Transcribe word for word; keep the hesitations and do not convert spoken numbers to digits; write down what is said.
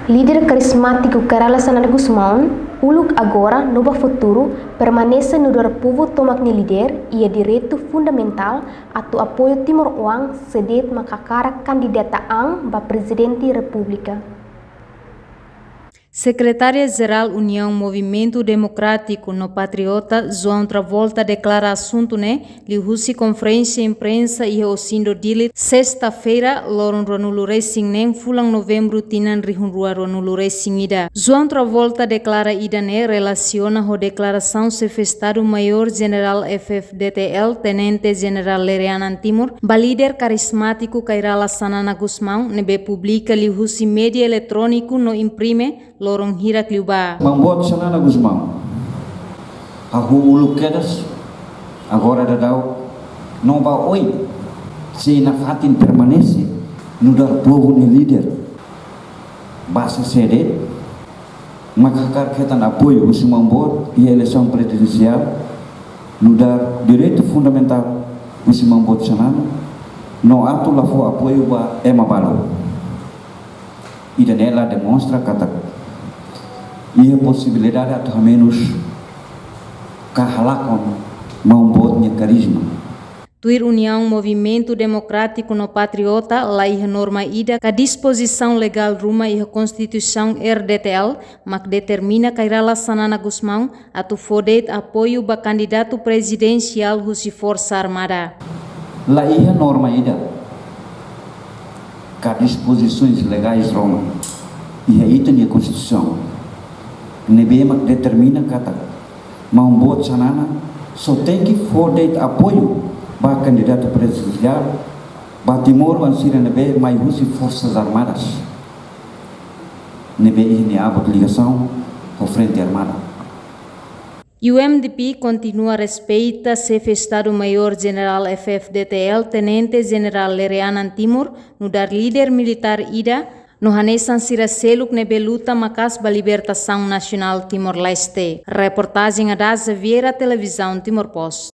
Líder karizmátiku Kay Rala Xanana Gusmão, uluk agora no ba futuru, permanese nu'udar povu tomak nia líder, iha direitu fundamentál atu apoiu timoroan sé de'it mak hakarak kandidata an ba Prezidente Repúblika. Sekretária-Jerál Uniaun Movimentu Demokrátiku no Patriota, João Travolta, deklara asuntu ne'e liuhusi konferénsia imprensa iha Ossindo Dili, sesta-feira, loron ruanulu-resin-neen fulan Novembru tinan rihun rua ruanulu-resin-ida. João Travolta deklara ida-ne'e relasiona ho deklarasaun Xefe Estadu-Maiór Jenerál F F D T L, Tenente Jenerál Lere Anan Timur, ba líder karizmátiku Kay Rala Xanana Gusmão, ne'ebé publika liuhusi média eletróniku no imprime loron hirak liubá. Maun Boot Xanana Gusmão, hahú uluk kedas, agora daudaun no ba oin, sei nafatin permanese nu'udar povu nia líder. Ba sé de'it mak hakarak hetan apoiu husi Maun Boot iha eleisaun prezidensiál, nu'udar direitu fundamentál husi Maun Boot Xanana, no atu la fó apoiu ba ema balu. Ida-ne'e la demonstra katak iha posibilidade atu hamenus ka halakon Maun Boot nia karizma. Tuir Uniaun Movimentu Demokrátiku no Patriota, la iha norma ida ka dispozisaun legál ruma iha Konstituisaun R D T L mak determina Kay Rala Xanana Gusmão atu fó de'it apoiu ba kandidatu prezidensiál husi Forsa Armada. La iha norma ida ka dispozisoens legais ruma iha ita-nia Konstituisaun ne'ebé mak determina katak Maun Boot Xanana só tenke fó de'it apoiu ba kandidatu prezidensiál ba timoroan sira ne'ebé mai husi Forsas Armadas, ne'ebé iha nia abut ligasaun ho Frente Armada. U M D P kontinua respeita Xefe Estadu-Maiór Jenerál F F D T L, Tenente Jenerál Lere Anan Timur, nu'udar líder militár ida, no hanesan sira seluk ne'ebé luta maka'as ba libertasaun nasionál Timor-Leste. Reportajen Ada Xaviera, Televizaun Timor Post.